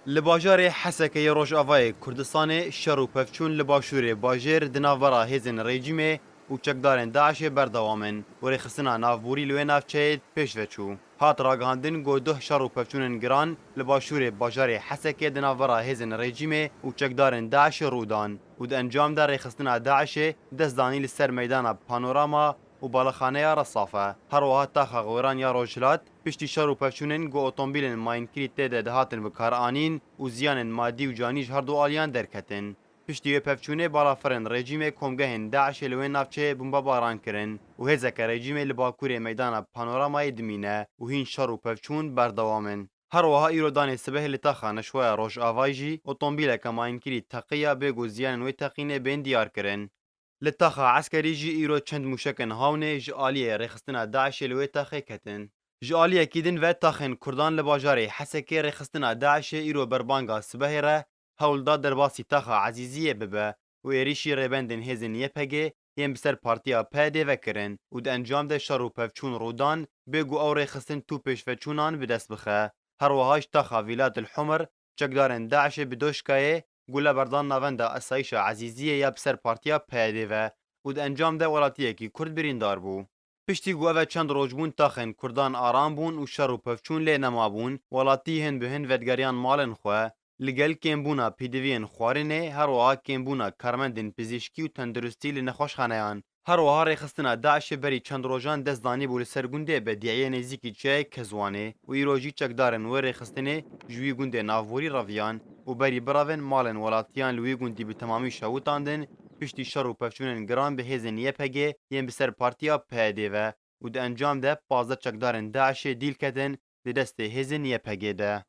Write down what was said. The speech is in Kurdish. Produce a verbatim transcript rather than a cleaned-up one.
Li bajarê Hesekê yê Rojavayê Kurdistanê şer û pevçûn li başûrê bajêr di navbera hêzên rejîmê û çekdarên DAIŞê berdewam in û rêxistina navborî li wê navçeyê pêş ve çû. Hat ragihandin ku duh şer û pevçûnên giran li başûrê bajarê Hesekê di navbera hêzên rejîmê û çekdarên DAIŞê rû dan û di encam de rêxistina DAIŞê dest danî li ser meydana Panorama û balixaneya Resafe. Her wiha taxa Xweran ya Rojhilat piştî şer û pevçûnên ku otomobîlên mayînkirî tê de dihatin bikaranîn û ziyanên madî û canî ji her du aliyan derketin. Piştî wê pevçûnê balafirên rejîmê komgehên DAIŞê li wê navçeyê bombebaran kirin û hêzeke rejîmê li bakurê meydana Panoramayê dimîne û hîn şer û pevçûn berdewam in. Her wiha îro danê sibehê li taxa Neşweya Rojavayê jî otomobîleke mayînkirî teqiya bê ku ziyanên wê teqînê bên diyar kirin. Li taxa eskerî jî îro çend mûşekên hawnê ji aliyê rêxistina DAIŞê li wê taxê ketin. Ji aliyekî din ve taxên Kurdan li bajarê Hesekê rêxistina DAIŞê îro berbanga sibehê re hewl da derbasî taxa Ezîziyê bibe û êrîşî rêbendên hêzên Y P G yên bi ser partiya P D ve kirin û di encam de şer û pevçûn rû dan bê ku ew rêxistin tu pêşveçûnan bi dest bixe. Her wiha ji taxa Vîlat el Humir çekdarên DAIŞê bi doşkayê gule berdan navenda Esayîşa Ezîziyê ya bi ser partiya P D ve û di encam de welatiyekî Kurd birîndar bû. Piştî ku eve çend roj bûn taxên Kurdan aram bûn û şer û pevçûn lê nemabûn, welatî hin bi hin vedigeriyan malên xwe, li gel kêmbûna pêdiviyên xwarinê, her wiha kêmbûna karmendên pizîşkî û tenduristî li nexweşxaneyan. Her wiha rêxistina DAIŞê berî çend rojan dest danîbû li ser gundê Bedîyeyê nêzîkî çiyayê Kezwanê û îro jî çekdarên wê rêxistinê ji wî gundê navborî reviyan û berî birevin malên welatiyan li wî gundî bi temamî şewitandin, piştî şer û pevçûnên giran bi hêzên Y P G yên bi ser partiya P D ve û di encam de pazdeh çekdarên DAIŞê dîl ketin di destê hêzên Y P G de.